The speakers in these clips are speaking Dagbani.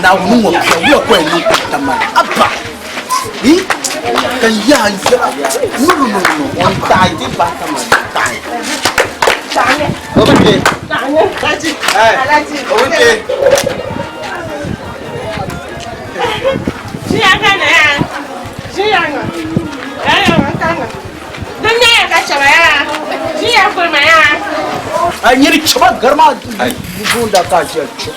Naawuni ŋɔ bia wula ka o yɛn niŋ ka mali abba hi ka n yaha n yɛla no no no no n taɣi ti bahi ka mali taɣi o bi kpe o bi kpe Ʒiya ka na yaa ʒiya ŋɔ yaa ŋɔ ka ŋɔ din nyɛya ka chɛba yaa ʒiya kulima yaa. A nyini chɛba gari maa boonda ka a ʒiya chɛ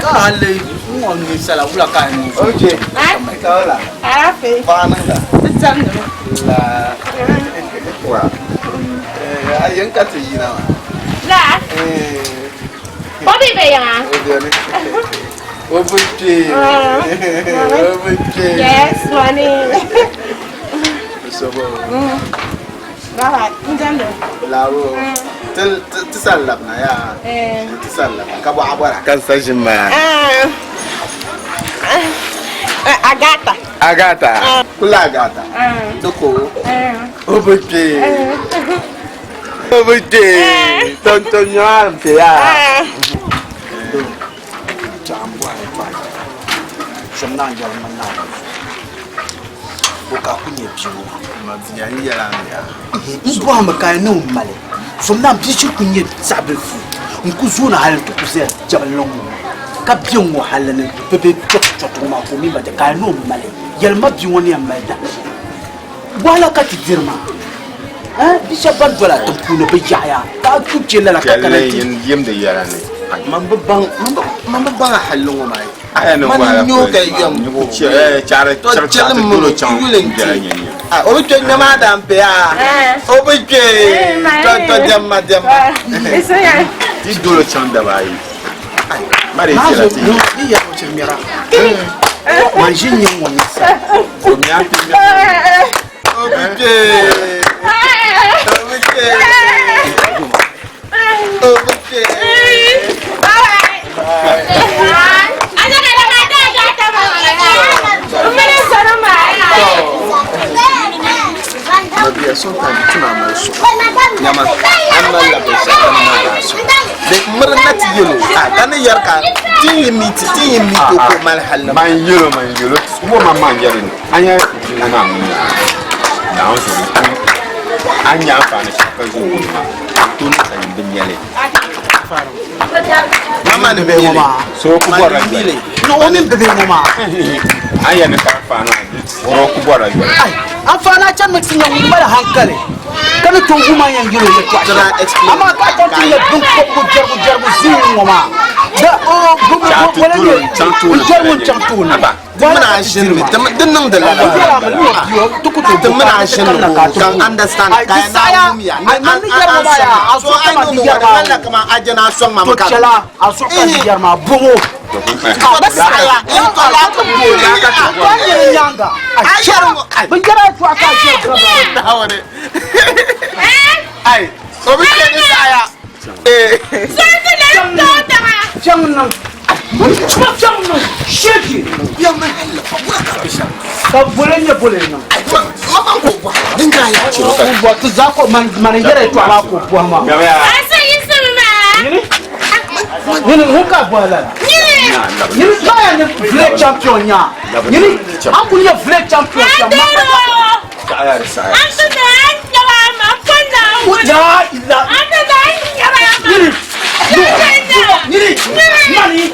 ka hali n ŋɔ ninsala wula ka a niŋ o kpe ka wula Alaafee. paɣa niŋda Ti chɛndimi. la wa a yɛn ka ti yina maa La. O bi be yiŋa. o beni o bi kpe o bi kpe Yes, money. sobo Bye bye. N chɛndimi. lawo ti ti san labina yaa ti san labina ka bɔɣa bɔra ka n sa ʒini maa Agata. Agata kula Agata doko o bi kpe o bi kpe tonton nyɔɣa n pe yaa Zom naan yɛli ma Naawuni o ka ku nyɛ bia ŋɔ ma bia n yɛla mi yaa n bɔhimi ka a niŋ mali zom naan bia shiri ku nyɛ zaɣ bilifu n ku zooni hali n ti ku zaya jabali ŋɔ ka bɛ ŋɔ hali ni bɛ be chɔti chɔti ŋɔ maa ka o mini ba ka a niŋ mali yɛli ma bia ŋɔ ni yɛn mali dahin shɛli wahala ka ti diri maa bia shɛba ban dola tiŋ puuni bɛ yaɣiya ka a ku che lala ka kana ti yimdi yɛla ni man bi baŋ man bi baŋ a halli ŋɔ maa man n nyɛ o ka yɛm to chɛli mi o yuli n ti o bi kpɛ ŋmɛ maa daa n pe yaa o bi kpɛ to to diɛmma diɛmma ti dolo chaŋ daba ayi ma di maa chɛla zo ti no yi yɛri o chiri mɛra man ʒi nyɛ ŋɔ ni sa o mi a ti mɛ o bi kpɛ o bi kpɛ o bi kpɛ Mabia sometimes ti maa mali suhu nyama an mali la binshaɣu ka ni maali a suhu di miri na ti yɛlo a ka ni yɛri ka ti yi miti ti yi miti o ka o mali halli man yɛlo man yɛlo ŋɔ man maa yɛri ni a nya ŋɔ maa ŋun nya Naawuni zuɣu ni a nya anfaani shɛli ka zo ŋɔ maa to ni ka yin bi nyɛli mama ni bihi ŋɔ mili maa so ku bɔrila mili no o mini bihi ŋɔ maa a yɛn ni ka anfaani maa o ku bɔrila yoli ai anfaani a chani mi ti nya ŋun mali hankali ka ni tooi wum a yɛn yɛli o yɛltɔɣa Try shɛm explain. amaa ka a chaŋ ti nya binkɔbigu jɛrigu jɛrigu zii ŋɔ maa da o Chaŋ ti wala dolo nyɛ chaŋ tooni n jɛri ŋun chaŋ tooni Aba. Ti mini a ʒini mi di niŋdi lala ti mini a ʒini mi ka n understand ka ya na wum ya ni an an so ai no mo wani la kama a jɛna a sɔŋ ma mi to ka chɛla a zuɣu ka di yɛri maa boŋo ba saɣaya n tɔla ka booni a nyɛri nyaanga a yɛri ŋɔ ai bin jɛra a tɔɣa ka a jɛri Naawuni ai o bi kpɛ ni saɣaya ee chaŋ niŋ chaŋ niŋ shɛki ya ma halli fa wula ka bi shɛm ka boli nyɛ boli niŋ ma ma ban ko bɔhi din daa ya bɔ ti zaa ko man man yɛrɛ tɔɣa maa ko bɔhi maa nyini ŋun ka bɔhi lala nyini baya ni village champion nya nyini an ku nyɛ village champion shɛm ma saɣaya di saɣaya ya ila nyini no nyini mani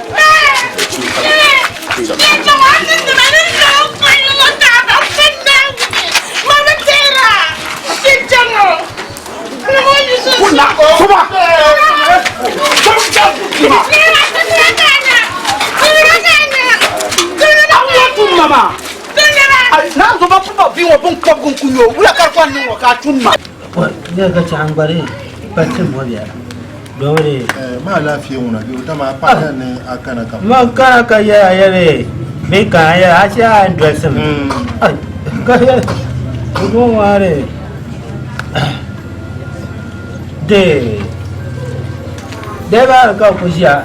kuna tuba tuba tum mama na zo ba pupa bi ŋɔ bin kɔbigu n ku nyɛ o wula ka di kɔni niŋ ŋɔ ka a tum ma Ne ka chaŋ gbari pa tim o bia domi Ma lafiya ŋuna bi dama a paɣa ni a kana ka man kana ka yɛra yɛli Bɛ ka a yɛli a chɛ a ni dolisi mi. Ka yɛli o maa ni dee dee maa ka ku ʒiya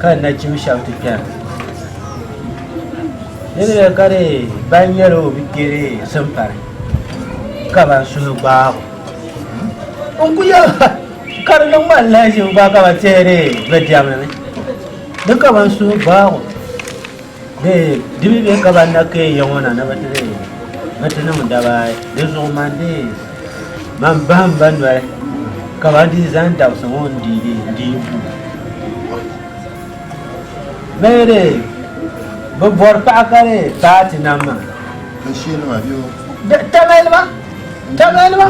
ka nachim shɛba ti kpɛra di ka di ban nyɛla o bi kpɛri simpari ka ban suhu gbaagi o n ku yɛli ka di niŋ ma lahiʒibu gba ka ba tɛhiri bi diɛmdi mi di ka ban suhu gbaagi o di di mi bɛ ka ban na kee ya ŋɔ na ni bi ti bi ti niŋ daba ayi di zuɣu man di man bahim ba noli ka ba di zaŋ dabisi ŋɔ n di di bu bee di bi bɔri paɣa ka di paati nam maa tamalima tamalima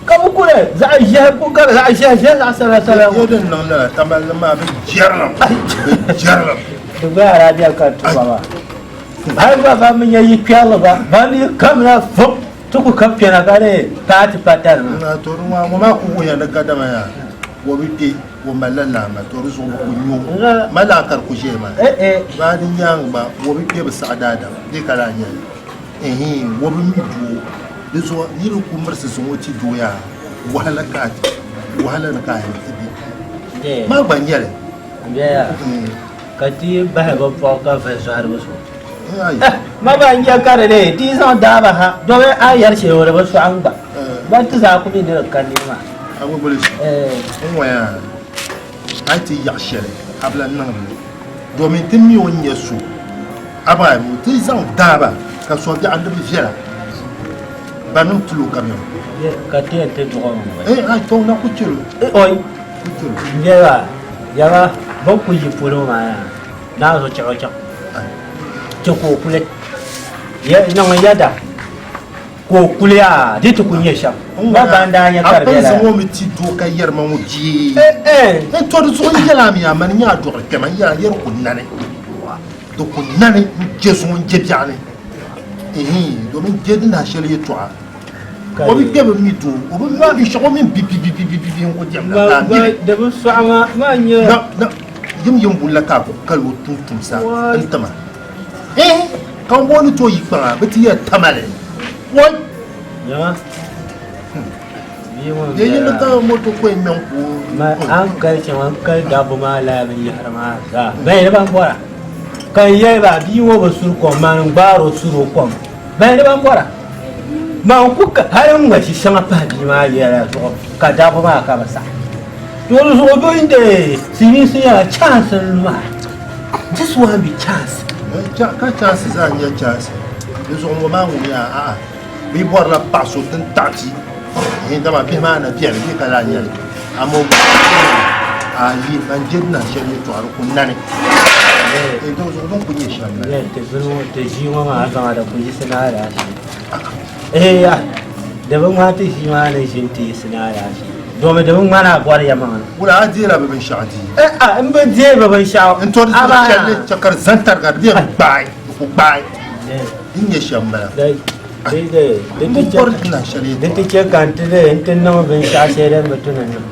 ka bi kuli zaɣ ʒiɛhi ku gabi zaɣ ʒiɛhi ʒiɛhi zaɣ sabila sabila ŋɔ din niŋ lala tamalima maa bi jɛrilim bi jɛrilim di gba Arabia ka ti ba maa hali gba ban mi nyɛ yi kpɛrili ba ban mi kamina fup ti ku ka kpɛna ka di paati patali maa na to di ŋɔ ŋɔ maa ku wuhiya ni gadama yaa o bi kpe o malila laamba to di zuɣu bi ku nyo ma laa ka di ku ʒɛya maa baa di nyaanga gba o bi kpe bi saɣi daadam bee ka lahi nyɛli Ɛhii, o bi mi doo, di zuɣu yi di ku mirisi zaŋ o ti doo yaa, wahala ka a wahala ni ka a yɛn ti be. Maa gba n-nyɛ li. N-bɛya ka ti yi bahi bɛ pɔɣu ka vihi zɔhiri bɛ zuɣu. Ma gba n-nyɛ ka di dee ti yi zaŋ daa ba ha, domi a ni yɛri shɛli o di bi sɔɣi n-gba. Ban ti zaa ku mi ni di ka nini maa. A bi guli n ŋɔ yaa, a yi ti yaɣi shɛli a bi lahi niŋdi li. Domin ti mi o ni nyɛ so, amaa o ti zaŋ daaba ka sɔbiɛɣu ni bi viɛla ba niŋ tulo ka mi o. Ka ti yɛn ti duɣi o ŋɔ. Eh, ai to na ku chɛl o. Oi. Ku chɛl o. N yɛli yaba bɛ ku yi polo maa yaa naa zo chaɣ o chaŋ. Chɛ ka o kuli. Niŋ yɛda. Ka o kuli yaa di ti ku nyɛ shɛm. M ba ban daa nyɛ ka di bela. A pun zaŋ o mi ti doo ka yɛri ma ŋɔ bia. N to di zuɣu n yɛli a mi a mani nyɛ a dɔɣiri kpɛma n yɛli a yɛri ku nani. Di ku nani n je zuŋɔ n je biɛɣu ni. Ihin domin je di nahi shɛli yɛtɔɣa. O bi kpe bi mi doo o bi mi binshɛɣu o mini bibibibibibi n ku diɛmda ka a mi li. Di bi sɔɣi ma maa nyɛ. Na yim yim bulla ka a ku kali o tum tumsa n tima. Eh, ka n booni ti o yi kpaŋa, bɛ ti yɛli tamali. Woi! Nyama, bia ŋɔ Bɛ yi ni ka moto ko ŋmɛ n ku o. Ma a ni kali shɛm, a ni kali dabba maa lala binyɛhiri maa zaa. Ban yɛli ban bɔra, ka n yɛli ba bia ŋɔ bi suri kom, man n gbaari o suri o kom. Ban yɛli ban bɔra, man ku ka hali n ŋma ʒi shɛŋa pahi bia maa yɛla zuɣu ka dabba maa ka bi saɣi. To di zuɣu bɛ ni silimiinsi yɛla chance n lu maa. This one be chance. Ka chance zaa nyɛ chance. Di zuɣu ŋɔ maa ŋun yaa a'a bɛ bɔrila paɣa so din taɣi ti eh dama bihi maa na bɛni bɛ ka lahi nyɛli amaa o ayi ban je di nahi shɛli yɛltɔɣa di ku nani eh di zuɣu din ku nyɛ shɛm bala. Ti bini ŋɔ ti ʒii ŋɔ maa zaŋa di ku yiɣisi ni alaafee eh ya di bi ŋmaai ti ʒii maa ni ʒini ti yiɣisi ni alaafee. Domi di bi ŋmani a bɔri ya maŋa. Wula a deela bi binshɛɣu di? Eh, a n bi deei bi binshɛɣu. N tɔri zuɣu chɛli chɛ ka di zani tariga di bɛ gbaai, di ku gbaai. Din nyɛ shɛm m-bala. N bi bɔri di na shɛli yɛltɔɣa. Di ti chɛ ka n ti dee n ti niŋ binshɛɣu shɛli din bi tu ni niŋ.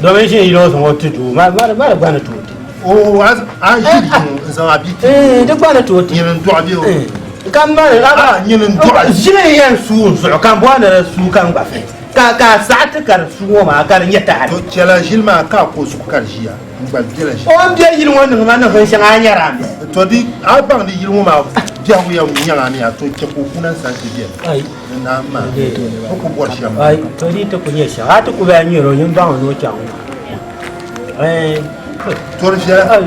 Domi ʒini yili o zaŋ o ti doo, ma di gba ni tooi ti. O a ʒiri yiŋ n zaŋ a bia ti doo. Di gba ni tooi ti. Nyini n dɔɣi bɛ o. Ka m mali a nyini n dɔɣi. Ʒili n yɛn suui n zuɣu ka n bɔri ni di suui ka n gba fɛ. Ka ka a saɣi ti ka di su ŋɔ maa ka di nyɛ tahali. To chɛla ʒili maa ka a ko zuɣu ka di ʒiya n gba bela ʒili. O ni be yili ŋɔ niŋ ma ni binshɛŋa a nyɛri a mi. To di a baŋ di yili ŋɔ maa biɛhigu yɛn nyaŋ a mi a to chɛ ka o kuna n sani ti beni. Ai. Di naam maa o ku bɔri shɛm. Ai to di ti ku nyɛ shɛm a ti ku bɛ nyɛri o nyin baŋ ni o chaŋ maa. Ai. To di viɛla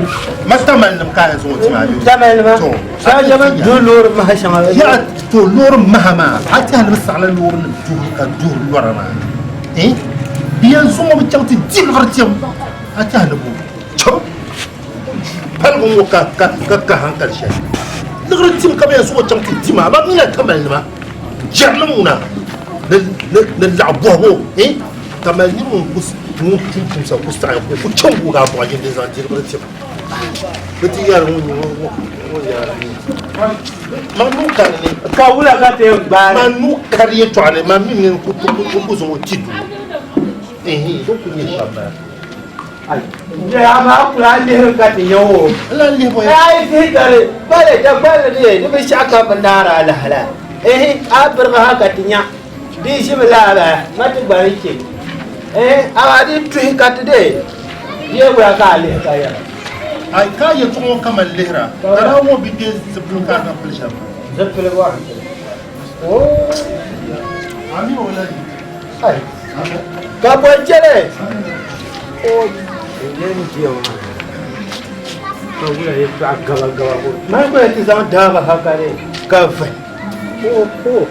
ma tamalinim ka a yɛn zaŋ o ti ma bee? Tamalinima? To. Shɛba du loori maha shɛŋa. Ya to loori maha maa a tɛha ni bɛ saɣila loori nim duhiri ka duhiri lɔra maa eh bɛ yɛn zaŋ o mi chaŋ ti di liɣiri tiɛm a tɛha ni bo cham paligu ŋɔ ka ka ka ka hankali shɛli liɣiri tim ka bɛ yɛn zaŋ o chaŋ ti di maa ba mi na tamalinima jɛrilim ŋuna ni ni ni laɣ bɔhigu eh Kamali nir ŋun ku ŋun tum tumsa ku saɣi ka o ku chaŋ guugi a bɔɣa yindi n-zaŋ diribiri tim bɛ ti yɛri ŋun nyɛ ŋun yɛra ni man nuu kari ni ka wula ka ti yɛn gbaai man nuu kari yɛtɔɣa ni man mi ni ku zaŋ o ti duu ehe din ku nyɛ shɛm bala. Ya ma kula lihiri ka ti nya o. Lan lihi bɔ ya. Ai fi tari bale da bale de di bi shɛɣu kam bi naara alahala. Eh a birigi ha ka ti nya. Di ʒimi laa ma ti gba ni chɛ. Eh a di tuhi ka ti de. Di ye wula ka a lihi ka yɛra. Ai ka yɛltɔɣa ŋɔ kama lihira. Ka daa ŋɔ bi kpe zipiligu ka a ka pili shɛm. Zipiligu a pili. Oh. A mi o la Ai. Ka bɔ chɛli. Oh. N diya ŋɔ maa. Ka wula yɛltɔɣa gaba gaba ko. Mali kuli ti zaŋ daaba ha ka di ka vahi. Oh oh.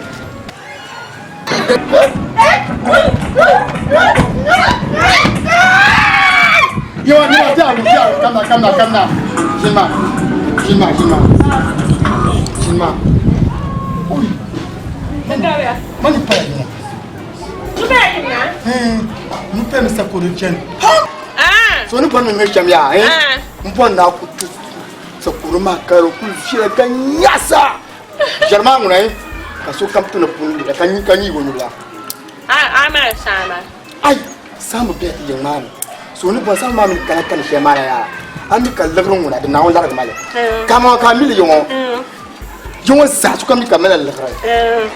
Yo, yo, down, down, come down, come down, come down. Shinma, Shinma, Shinma, Shinma. Oi. Mani pa ya. Eh, nupe mi sakoro chen. Ah. So ni pon mi sham ya, eh? Mpon na ku tu sakoro ma karo ku shira kan yasa. Jarma nguna eh. Ka so kam tu na pun ka ni ka ni wonu la. Ah, ah, ma sama. Ai, samu be ti jeng mani. So ni pon samu ma mi kana kan she mara ya. Ami ka lagro nguna de na on larga male. Kama ka mi le yongo. Yongo sa su kam ni ka mala lagra.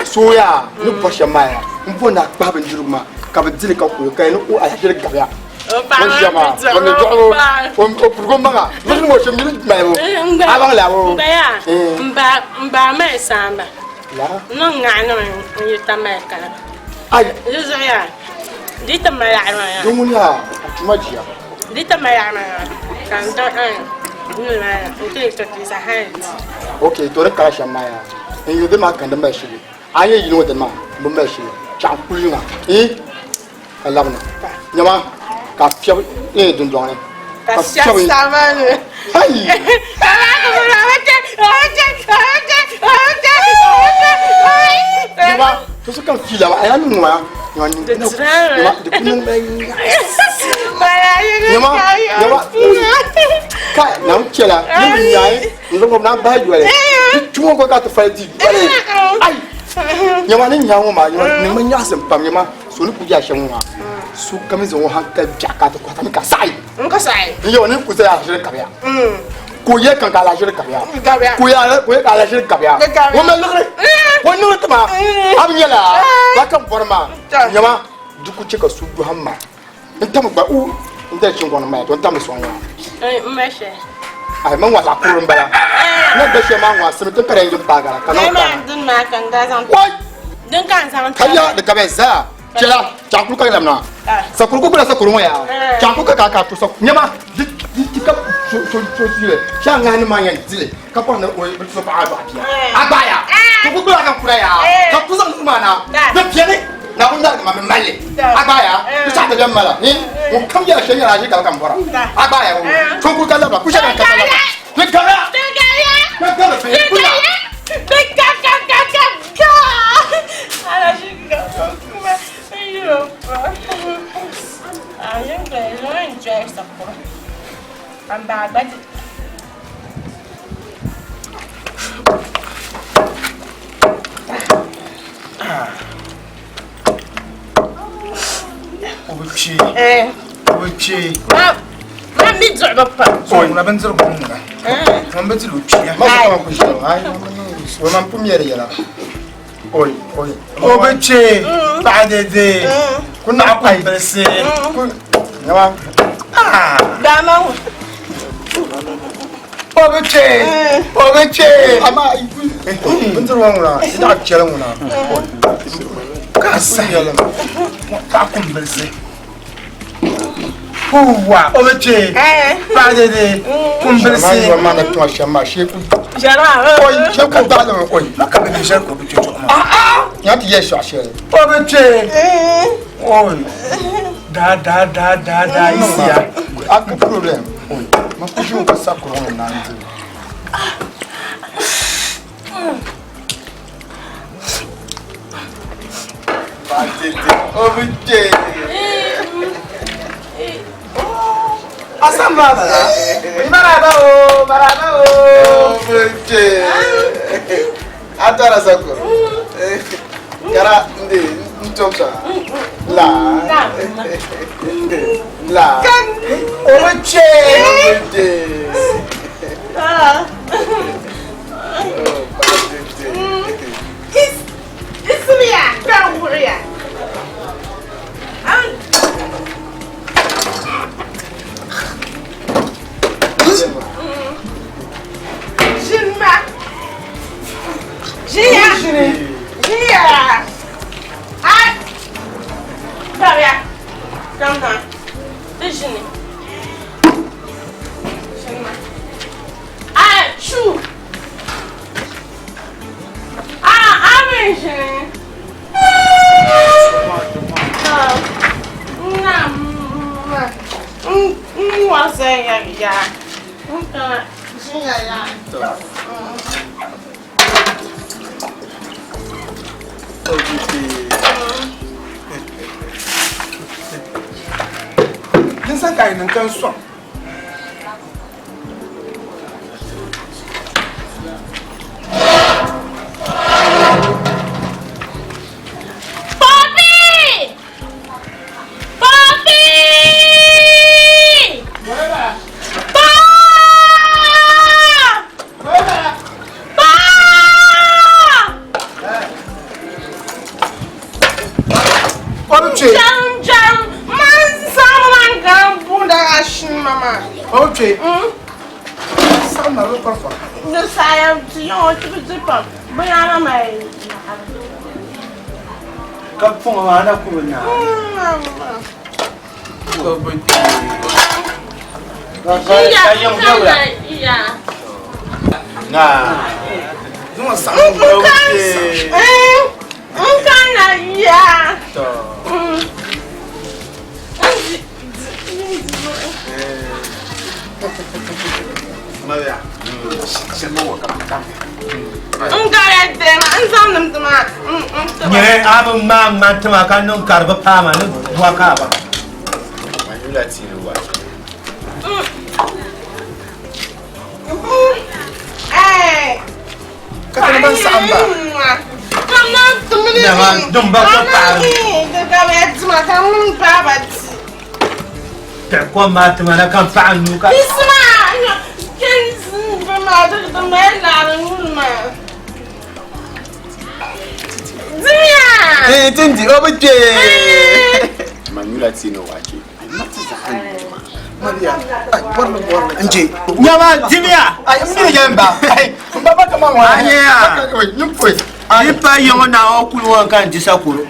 So ya ni pon she ma ya. Mpon na kpa bin jiru ma ka bi dili ka ku ka ni o ala jiri gabya. O pa O shema, o ni jogo, o o purgo manga. Mi mo she mi ma yo. Abang la o. Mba ya. Mba mba ma samba. La. No nga no n yi ta ma kana. Ai, Zuzu ya. Di ta ma ya ma ya. dungun ya tuma jiya. Di ta ma ya ma ya. Kan ta an. Ni ma ya. Nti to ti sa han. Okay, to re kala shema ya. En yo de ma kan de ma shiri. An ye yino de ma, bu ma shiri. Cha kuli nga. Eh? Ka labna. Nyama ka fiya eh dun dɔn ne. Ka sha sama ni. Ai. Nyama, to so kan fila wa aya nu wa. Nyama ni. Nyama, de kunu ma. Nyama, nyama. Ka na n chela, ni mi nyae, n zo na ba jwale. Tumo ko ka to fa di. Ai. Nyama ni nyawo ma, nyama ni ma nyasim pam nyama. So ni kuja shem wa. Su kam zo hankali biaka to ko ta mi ka sai. Nko sai. Yo ni ku sai a shiri kabiya. Ko ye kan ka la shiri kabiya. Kabiya. Ko ya ko ye ka la shiri kabiya. Kabiya. Wo ma lugre. Wo ni tuma. Ab nyala. Ba kan borma. Nyama duku ce ka su du hamma. N tam gba u n da cin gona ma to n tam so ya. Eh, mmashe. Ai man wasa kurun bala. Na da she ma wa simi tun kare yin bagara kana Kai ma ka. dun ma kan da zan. Wai Dun kan zan. kaya da kabe za. Cela chakul ka lamna. Sakuru ko kula sakuru ya. Chakul ka ka to sak nyama di di ka so so so sile. Sha ngani ma yan dile. Ka pa na o so pa ba pia. Agbaya. To ko kula ka kura ya. Ka kusa ma na. De piene na unda ma me male. Agbaya. Ku sa de mala. Ni mo kam ya she ya ji ka ka mbora. Agbaya o. To ko ka labla ku sha ka ka labla. Ni ka ya. Dun ka ya. Ka ka la fe. Dun ka ya. Dun ka ka ka ka ka. Ala shi ka kuma. Yo pa. Ayo ka lo enjoy sakura. Amba ba di. O bi kpee. Eh. O bi kpee. Ma ma mi zuɣu bi pa. So ŋuna bindirigu ni ŋuna. Ŋun bi diri o kpiya. Ma ko ku sha. Ai. O man pum yere yela. Oi oi. O bi kpee. Paɣa dede. Kuna Paɣa kumbilisi. Ku nyama. Ah. Dama ŋɔ. O bi kpee. O bi kpee. Ama bindirigu ŋuna. Ida chela ŋuna. Ka sahi. Paɣa kumbilisi. Huwa. O bi kpee. Eh. Paɣa dede. Kumbilisi. Ma ma na tuma shama she ku. Jara. Oi she ku da le oi. Ma ka bi shɛli ka o bi kpee chuɣu maa. Ya ti ye sha she. O bi kpee. Oi. Da da da da da isiya. Aka problem. Oi. Ma ku shi ku sa ku ŋuna na ndi. Ba dede. O bi kpee. Asan ba bala. Maraba o, maraba o. O bi kpee. Atara sakuru. Kara ndi ntomsa. La. La. O bi kpe. Ismiya, kan wuɣiya. Ʒinima. Ʒiya. Ʒiya. Ai. Babiya. Kamna. Ti ʒini. Ʒinima. Ai, chu. Ah, amin ʒini. Na, n wasa ya ya. N kana ʒiya ya. Din san ka yi niŋ ka n sɔŋ. Poppy! Poppy! Pa! Pa! O bi kpe. Jam jam man sama kan bunda ashin mama. O bi kpe. Saɣim na bi kɔri kɔri. No saya ti yo ti ti pa. Bana mai. Ka puŋa maa na ku bi naai. O bi kpe. Ka yiŋ biɛwula. Ya. Naa. Zuŋɔ saɣim o bi kpe. Nkan na ya. Tɔ. Maria. Sɛmɛ wɔ ka kam. Nkara tema nsam nim tema. Nyɛ a bi ŋmaa ŋmani tima ka niŋ ka di bi paai ma ni bua ka a ba. Man yula tiini waache. Eh. Ka ti ban saɣim ba. Kama tumini. Dama dum ba ka paɣiri. Ka bɛ tima ka mun pa ba ti. Kpɛ kom maa tima na ka n paɣa n nuu ka. Isma. Ken ba ma da da ma la ni ma. Dimiya. Eh, tindi o bi kpe. Man yula tiini waache. Maria. Ai, bɔrli bɔrli. N je. Nyama dimiya. Ai, n mi yɛn ba. Ai, n ba ba kama ŋɔ. Anya. Yin poi. Yi pa yiŋ na o kuli ŋɔ ka n di sakoro.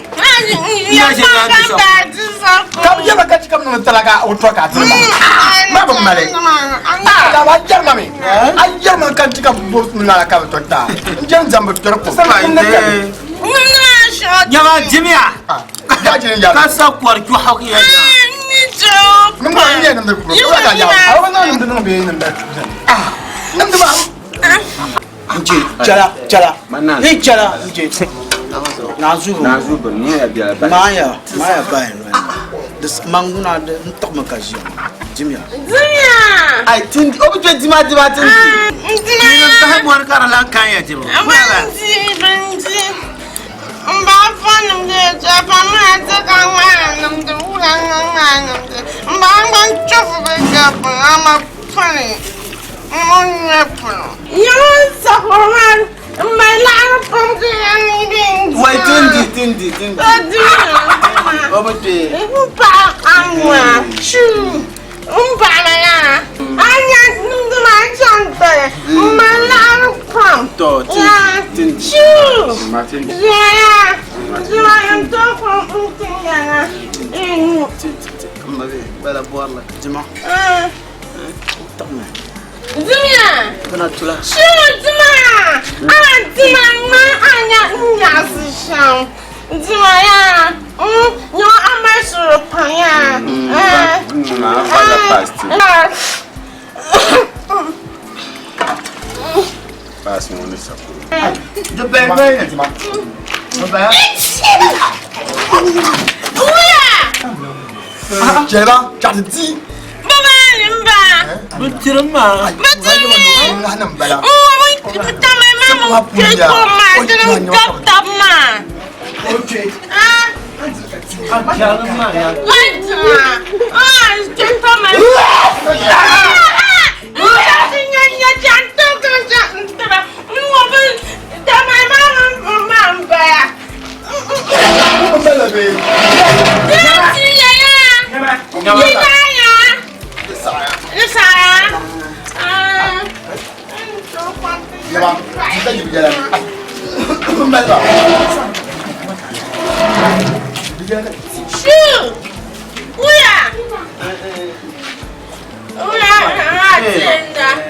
Ya pa kan ba di sa ko. Ka bi yɛba ka chi ka bi niŋ talaga o tɔ ka a tiri ba. Ma bi mali. Ah, da ba jɛrima mi. A jɛrima ka chi ka bori nala ka bi tɔ taa. N jɛn zan bi tɔri ko. Nyama dimiya. Ya jɛn ya. Ka sakori juɣu ya. Nim gba n yɛ nimdi kuro. Ko ka ya. A bi niŋ nimdi niŋ bee nimdi. Ah, nimdi ba. N je chɛla chɛla. Man naan Ni chɛla n je. Naanzuu bi Naanzuu bi niŋ ya biɛla bahi. Maaya maaya bahi noli. Dis man ŋuna n tiɣimi ka ʒiya dimiya. Dimiya. Ai, tindi o bi kpe dima dima tindi. Ni bahi mɔri ka di lan kan ya dibu. Bindi bindi. Mba fanim de japa ma te ka ma nim de wula nga nga nim de. Mba ngba chofu be gap ama fani. Mo nye puno. Yo sa horman mba la pom ke ni bin. Wai tindi tindi tindi. O bi kpe. Mpa anwa chu. Mpa ma ya. Anya nim de ma chante. Mba la pom. Tɔ tindi tindi. Chu. Ma tindi. Zoya, Zoya, n to fɔ n ti ɲana. Ma be bala bɔrli. Dima tiɣimi. Dimiya, Bina tula. su dima, a dima ŋma a nya n ɲaasi shɛm. Dima ya, n nyɔ a ma sɔrɔ pan ya. Ma fala pasti. Paasi ŋɔ ni sakoro. Di bahi bahi ni. Di bahi. Wuya, Jɛba, chati di. baba ni n ba. Bi tirim maa. Bi timi. N nim bala. N wa tamɛ ma mu kpe ko ma dini n gabi tabi ma. O kpe. Ah. A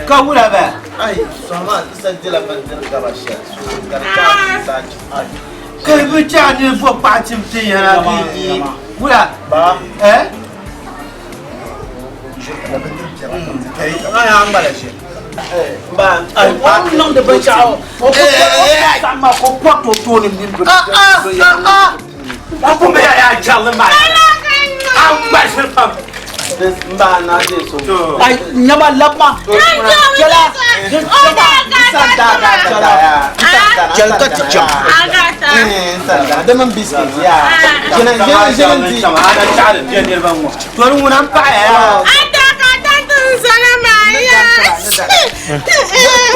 Ka wula bɛ? Ka bi chaɣ ninvuɣ paɣa tim ti yɛra ka yi wula? Eh? Niŋdi binshɛɣu o ku saɣim ma ka o kɔriti o tooni mini bini o ku mi yaa jɛrili maa a ŋmalisi pam Ai, nyama labma. Chela. Chel ka ti cham. Tori ŋuna n paɣa ya.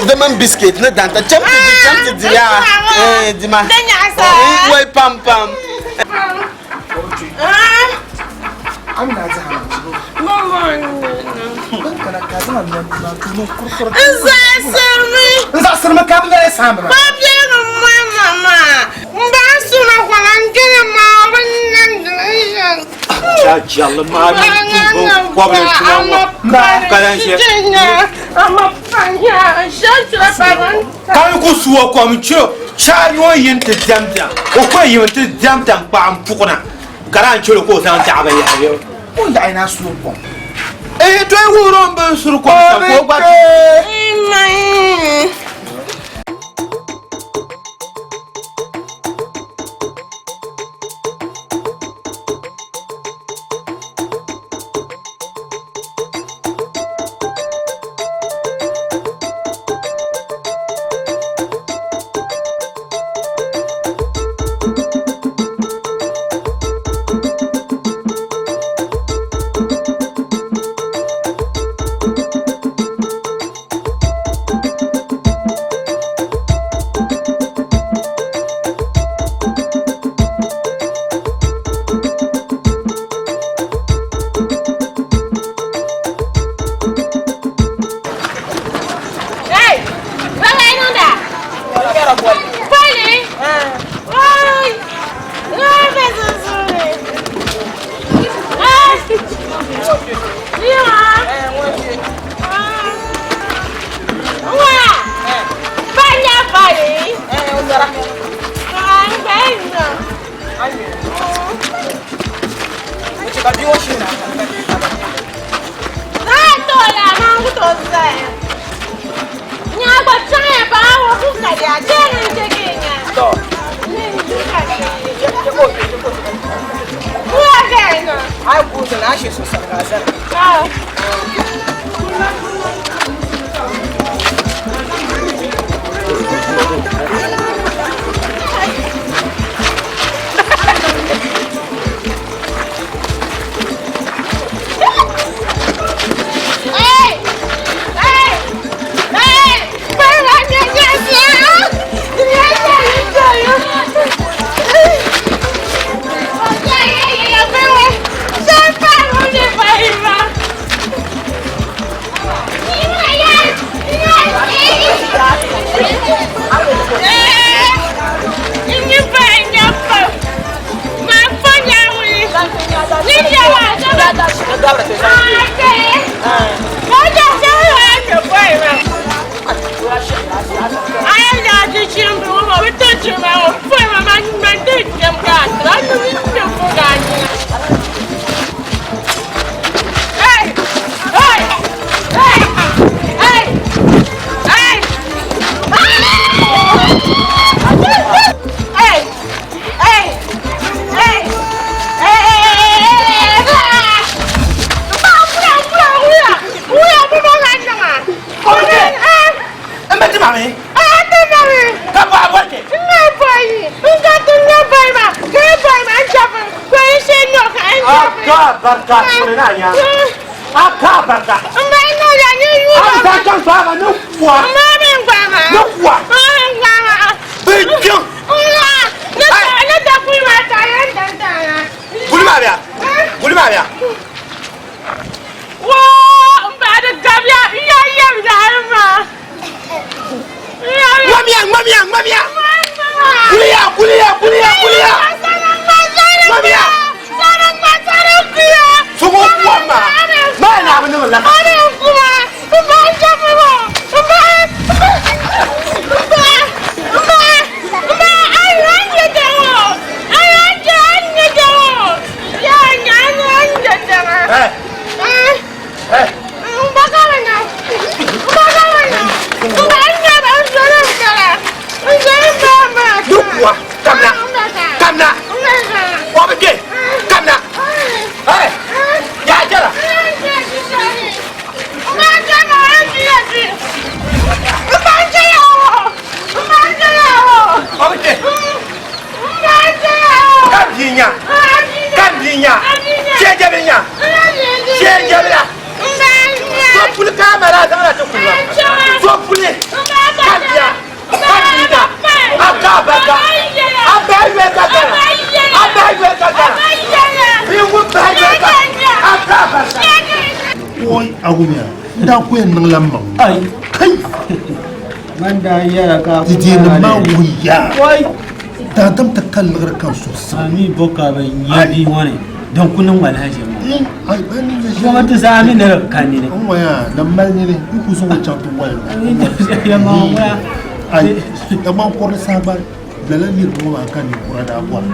Dimin biscuit ni danta cham ti di cham ti di ya dima wai pam pam. N zaɣasirimi ka bi nyɛla saamba maa. Yaa jɛrili maa mini tuubo kɔbili tuma ŋɔ ka lan ʒe. Ka yi ku su o kom chɛ chaai o yi nti diɛm diɛm o ko yi nti diɛm tankpaɣu m-puɣi na ka naan chɛ o ka o zaŋ taɣi binyɛra bɛ. O yaɣi na suri kom. Ehe to yi wuhiri o ni bɛ ni suri kom shɛm ka o gba. barika ni na nya. A ka barika. Mba ino ya ni yu. A ta chaŋ sɔɣa ni kuwa. Mba mi gba ma. Ni kuwa. Mba mi gba ma. Bi kpiɔŋ. Nwa. Ne ta ne ta kui ma ta ya ta ta ya. Guli maa bia. Guli maa bia. Wo mba di gabiya ya yam da ma. Ŋmamiya ŋmamiya ŋmamiya. Guliya guliya guliya guliya. Ŋmamiya. Sogo kuwa ma. Maa na bi niŋ la. Ni kuwa. Kamina. Kamina. O bi kpe. Kamina. Hey. Yaa jɛra. O bi kpe. Ka bia nya. Ka bia nya. Tiɛ jɛbi nya. Tiɛ jɛbi la. So puli ka mali a zaŋla ti kuli ma. So puli. Ka bia. Ka bia na. A ka barika. A bahi yoli ka gana. A bahi yoli ka gana. Bia ŋun bahi yoli ka. A ka barika. Woi agumiya n daa ku yɛn niŋla n maŋ Ai. Kai. Man daa yɛra ka di deeni maa wuhiya Wai. daadam ti ka liɣiri ka suɣusibu A mi bo ka bi nya bia ŋɔ ni din ku niŋ walahi ʒe ŋɔ. ai ba ni Ŋɔ ti zaa mi ni di ka nini. n waya na mali nini n ku zaŋ o chaŋ ti wali Ya ma ŋɔ ai Dagban kɔrili saha gba lala niriba ŋɔ maa ka ninkura daa bɔri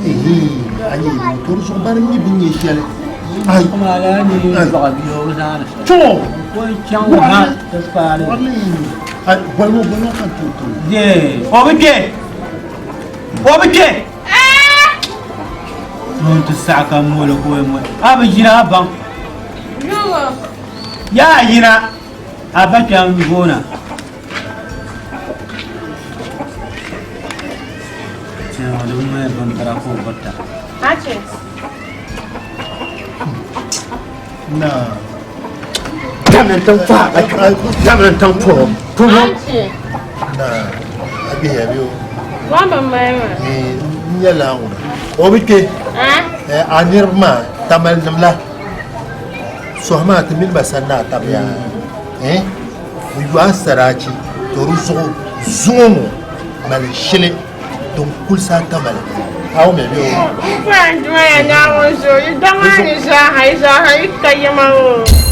ehe a nyɛ to di zuɣu bani mi bin nyɛ shɛli ai Kuma la ni baɣa bia o zaani. to Ko chaŋ ha ti paali. ai bɔli ŋɔ bɔli ŋɔ ka n tooi tooi Ye, o bi kpe. O bi kpe. Ŋun ti saɣa ka moli ko mo. A bi yina a baŋ. Ya yina. A ba kpɛm boona. Tiɲɛ di mali bimbira ka o birita. Na Damin tan fa ba damin tan fo. Tumo. Na a bihi a bi o Eh, n nyɛla ŋuna o bi kpe Eh, a niriba maa tamali nim la sɔhi maa ti mini ba sani na a tabiya Eh, bi yo a saraachi to di zuɣu zuŋɔ ŋɔ mali shili din kulisi a tamali a wumya bɛ o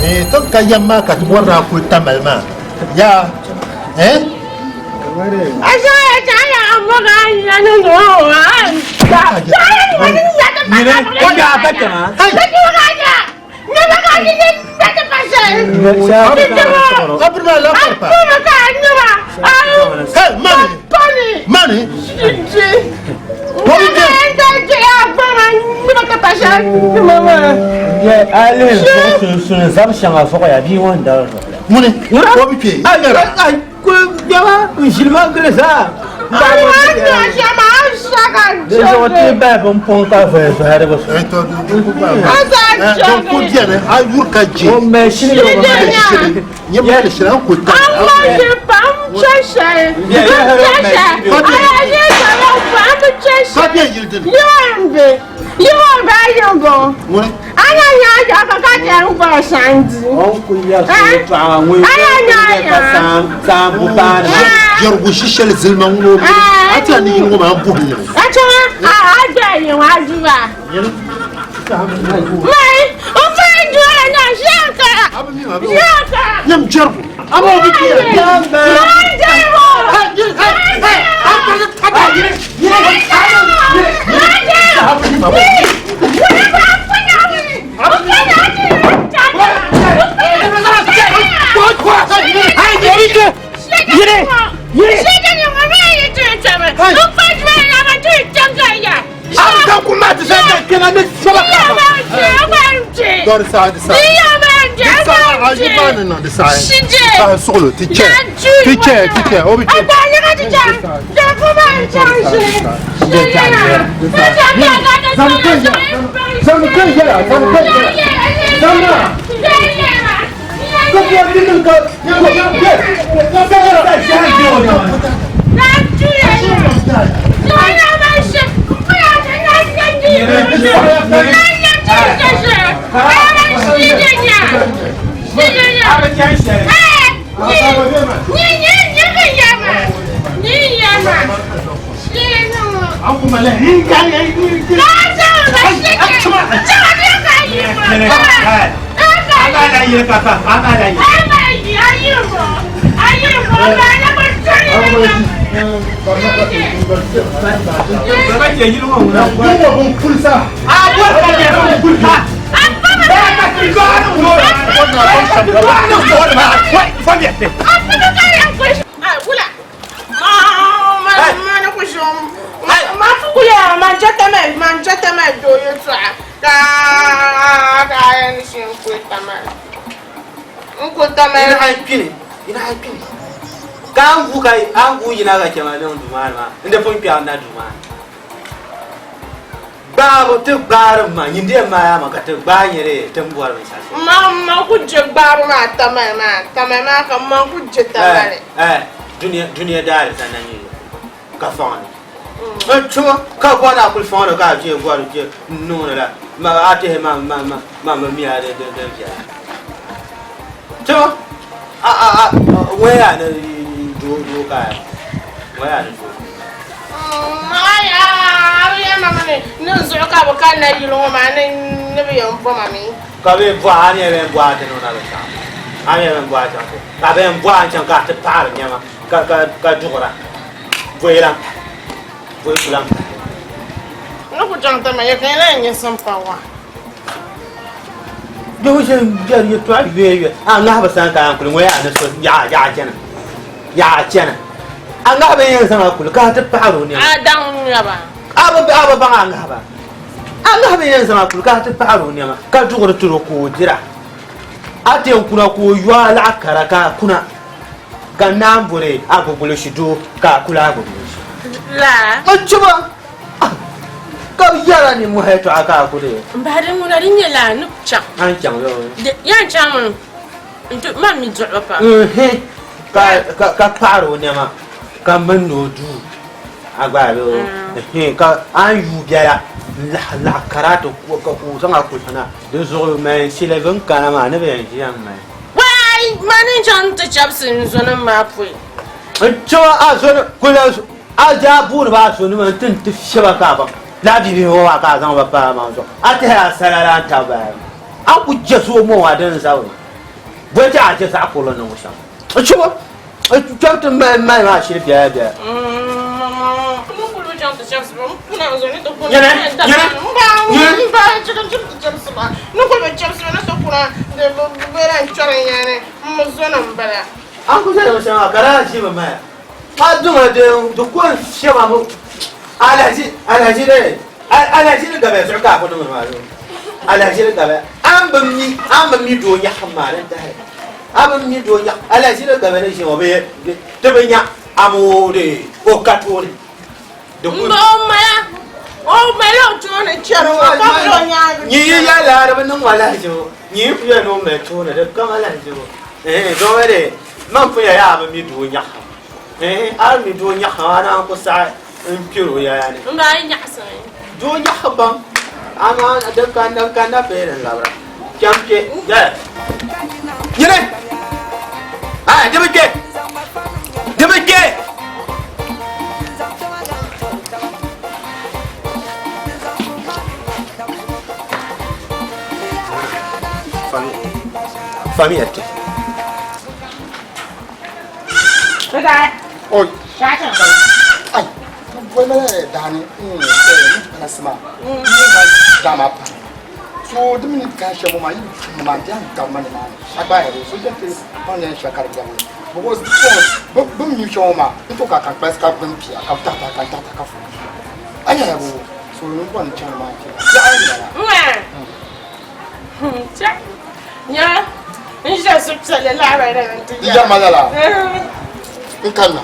Eh, tin ka yɛm maa ka ti bɔri ni a kuli tamali maa yaa Eh? Nyine, o daa ba kpɛma. Abiri maa la farpa Hey, mani mani Ye, ale zuɣu sunsuuni zab shɛŋa zuɣuya bia ŋɔ n dari zuɣu la. ŋuni o bi kpe Ai, ai, ku biɛba n ʒili ma gili zaa. Di zuɣu ti bahi bin pɔŋ ka voya zoya di bi so. Eh, to din ku ba Eh, don ku biɛni a yuri ka je O mali shili o mali shili nyɛ mali shili an ku ta ka bɛ yili dini ŋuni O ku yɛri so paɣa ŋun ka saan bu paani ma. jɛrigu shi shɛli zilima ŋuni o mini a ti a ni yili ŋɔ maa n buhi limi nyɛm jɛrigu ama o bi kpe Dɔri saha di saha di saha a yi maa ni niŋ di saha saha suɣulo ti chɛ ti chɛ ti chɛ o bi kpe An gu yina ka chɛma niŋ duu maa ni maa n di pun kpɛɣu na duu maa gbaabu ti gbaari ma nyin di ma yaa ma ka ti gbaai nyɛ di ti ni bɔri binshɛɣu shɛm. Ma ma ku je gbaabu maa tamali maa tamali maa ka ma ku je tamali. Dunia dunia daali sanna nyɛ ka fɔŋ ni n tuma ka bɔri a kuli fɔŋ ni ka a je bɔri je n niŋdi la ma a tihi ma ma ma ma mi miya di di di viɛla tuma a a a ŋɔya ni doo doo ka ŋɔya ni doo. Ni zuɣu ka bi kanna yili ŋɔ maa ni ni bi yɛn bɔma mi. Ka bi bɔhi a ni yɛn bɔhi a ti niŋ na binshaɣu a ni yɛn bɔhi a chaŋ ti ka bi yɛn bɔhi a chaŋ ka a ti paɣari nɛma ka ka ka duɣura bɔyi lan pahi bɔyi ku lan pahi. Ni ku chaŋ ti ma ya ka yi lahi nyɛ simpariwa. Bihi ʒe n-yɛri yɛltɔɣa yoya a ŋahi bi sani ka a yɛn kuli ŋɔ yaa ni so yaɣa yaɣa chana yaɣa chana a ŋahi bi yɛn zaŋ a kuli ka a ti paɣiri o nɛma. A daŋ nyaba. A bi a bi baŋ a ŋahi ba a ŋahi bi yɛn zaŋ a kuli ka a ti paɣiri o nɛma ka duɣiri tiri o ka o dira a ti yɛn kuna ka o yo a laɣa kara ka a kuna ka naan bori a gbugbulushi doo ka a kuli a gbugbulushi. La. N chiba ka bi yɛra nimmohi yɛltɔɣa ka a kuli. N bahi din ŋuna din nyɛ laa ni chaŋ. A ni chaŋ yoo. Yan chaŋ mi n-ti man mi duɣiba pam. Ka ka ka paɣiri o nɛma ka mindi o duu a gba bɛ ka a ni yuui biɛla n laɣi laɣi karate ka o zaŋ a kulisi na di zuɣu mali shili bini kana maa ni bi yɛn ʒiya m mali. Waai mani n chaŋ ti chɛbisi n zonim maa pɔi. N chaŋ a zoni kuli a daa booni ba a zonima n ti n ti fiɛba ka a baŋ lala bibihi ŋɔ maa ka a zaŋ ba paai a maŋ zuɣu a tɛhi a sala la n tabi ba a ku je so mɔŋ a dini zabiri bɔi ti a je zaɣ kurili niŋbu shɛm n chɛba n kpɛm ti mali mali maa shili biɛla biɛla. Nyini nyini nyini. A ku zali shɛm maa ka daa ʒi bi maya a duma di di ko n shɛba mi alahaji alahaji de alahaji ni gabaya zuɣu ka a ku niŋdi maa zuɣu alahaji ni gabaya a ni bi mi a ni bi mi doo nyaɣasim maa din tahili a bi mi doo nyaɣ alahaji ni gabaya ni ʒiya ŋɔ bi ti bi nya amoo de o ka tooni di ku nyi yi ya laara bi niŋ alahaji ŋɔ nyi yi ku yɛli ni o mali tooni di kam alahaji ŋɔ doo de man pun ya yaa bi mi doo nyaɣasim a mi doo nyaɣasim a naan ku saɣi n kpɛri o yaya ni doo nyaɣasim bam amaa din ka din ka na bee din labira kpɛm kpɛ nyini a di bi kpɛ di bi kpɛ Fami ti. Oi. Ai. Boy ma daani kana sima. Da ma pa. So di mini ka shɛm maa yi ni maa di an gabi ma ni maa a gba yɛrɛ so jɛ ti pa ne shɛkari biɛm ni because bi mi shɛm maa n to ka kan kpalisi ka bin pia ka ta ta ka ta ta ka fu a yɛrɛ bo so ni bɔni chani maa ti yaɣa ni bala. Nya n ʒiya suhupiɛlli lahabali din ti Di yɛri ma lala n kanna.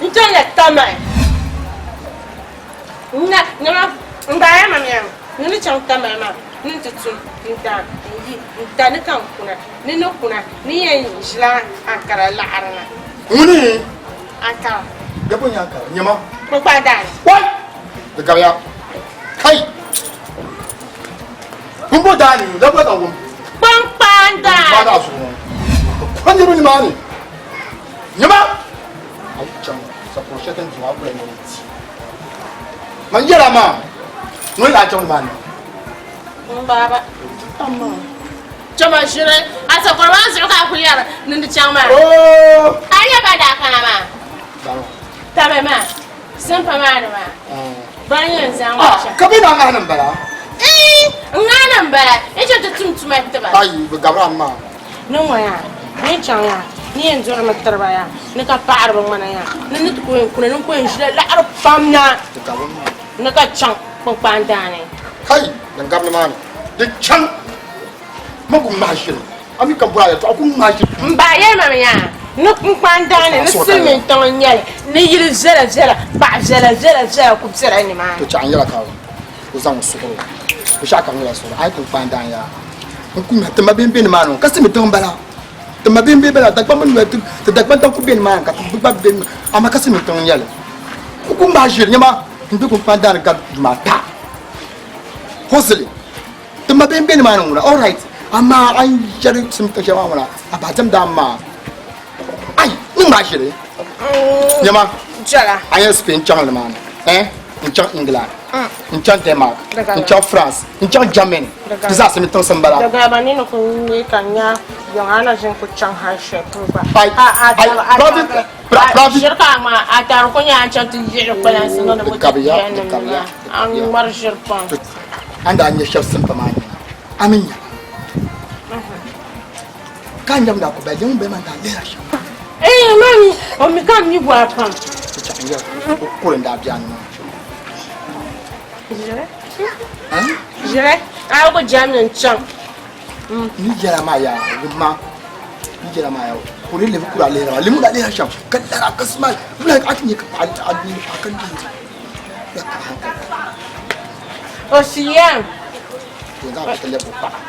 N chaŋla Tamale. N na, nyama, n gbaaya ma mi ni ni chaŋ Tamale maa ni nti tum n daa n yi n ta ni ka n kuna ni ni kuna ni yɛn ʒila Ankara laɣiri na. Ŋuni? Ankara. Ya bo nyɛ Ankara? Nyama. Kpukpal daani. Wai! Di gabiya. Kai! N bo daani, la bo ka wum. Kpukpal daani. Ba daa zuɣu ŋɔ. Ka niriba nimaani. Nyama! A yi chaŋ sakɔro shɛli ti ni di maa kula nyɛ ni ti. Man yɛla maa, ŋuni daa chaŋ nimaani? N baaba. Chama ʒiri a sakɔro maa zuɣu ka a kuli yɛri ni di chaŋ maa. A nyɛ ba daa kana maa. Tabi maa, simpa maa ni maa. Ban yɛn zaŋ maa chaŋ. Ka bɛ daa ŋahi ni m-bala? N ŋahi ni m-bala. N chaŋ ti tum tuma ti ba. Ayi, bɛ gabira m maa. Ni ŋɔ yaa, ni chaŋ yaa, ni yɛn duɣirimi tiri ba yaa, ni ka paɣiri bi ŋmana yaa, ni ni ti ku yɛn kuna, ni n ku yɛn ʒila laɣiri pam na, ni ka chaŋ kpunkpaan daani. Kai, din gabi nimaani, di chaŋ ma ku ŋmahi ʒili, a mi ka bɔri a yɛltɔɣa ku ŋmahi ʒili. M ba yɛli ma yaa, ni kpunkpaan daani, ni silimiin tiŋ n-nyɛ li, ni yili viɛla viɛla, paɣ viɛla viɛla viɛla ku bela nimaani. To chaɣ n yɛla ka o zaŋ o suɣiri o, binshɛɣu kam nyɛla suɣiri, a yi kpunkpaan daani yaa. N ku nya ti ma bihi be nimaani ŋɔ ka silimiin tiŋ m-bala. Ti ma bihi m-be bala, Dagbaŋ mi noli ti Dagbaŋ tiŋ ku be nimaani ka ti bi gba be nimaani amaa ka silimiin tiŋ n-nyɛ li. N ku ŋmaai ʒiri nyama m be kpunkpaan daani gari yuma ata. Hozili, ti ma bihi m-be nimaani ŋuna all right amaa a yi yɛli silimiin tiŋ shɛli maa ŋuna a bahi diɛmdi a maa. Ai, ni ŋmaai ʒiri nyama a yɛn Spain chaŋ nimaani eh n chaŋ England n chaŋ Denmark n chaŋ France n chaŋ Germany di zaa silimiin tiŋsi m-bala. Dagaba ni ni ku nyɛ ka nya yiŋa a na ʒini ku chaŋ hali shɛli polo gba. Ai, ai, private, private. Ʒiri ka a ŋmaa a tari ku nyɛ a chaŋ ti yiɣiri kpalansi ŋɔ ni moto biya nim maa a ŋmari ʒiri pam. A ni daa nya shɛba simpa maa nyɛla a mi nya ba. Ka n yɛm daa ku bali yiŋ bɛ man daa lihira shɛm maa. Ee, mami, o mi ka m mi bɔra pam. O chaɣ n yɛli o kuri n daa biɛni maa. Ʒiri. Ʒiri, a ku jɛmdi n chaŋ. Ni yɛla maa yaa, wumma, ni yɛla maa yaa, kuri lemi kuri a lihira maa, lemi daa lihira shɛm ka lara ka smile, wula a ti nyɛ ka paɣa a ni paɣa ka lihiri la ka hankali. O si yɛm.